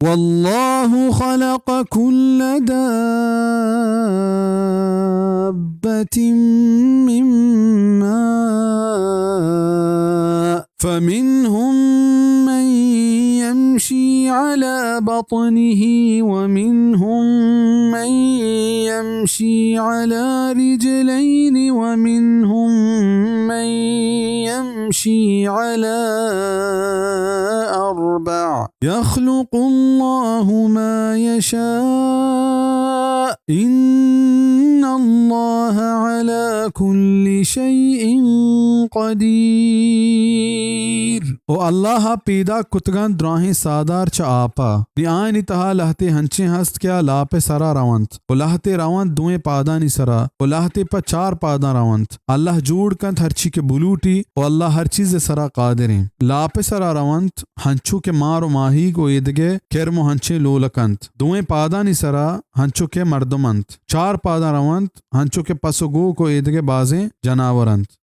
والله خلق كل دابة من ماء فمنهم من يمشي على بطنه ومنهم من يمشي على رجلين ومنهم من يمشي على أربع يخلق الله ما يشاء إن الله على كل شيء قدير. و اللہ ء پیداک کتگاں دراہیں ساہدار چہ آپ ء، نی آیانی تہا لہتے ہنچیں ہست کہ آ لاپ ء سرا رونت و لہتے رونت دوئیں پادانی سرا و لہتے پہ چار پاداں رونت۔ اللہ جوڑ کنت ہرچی کہ بلوٹی و اللہ ہر چیز ء سرا قادریں۔ لاپ ء سرا رونت ہنچو کہ مار و ماہیگ و ایدگہ کرم و ہنچیں لولک انت۔ دوئیں پادانی سرا ہنچو کہ مردم انت۔ چار پاداں رونت ہنچو کہ پس و گوک و ایدگہ بازیں جناور انت۔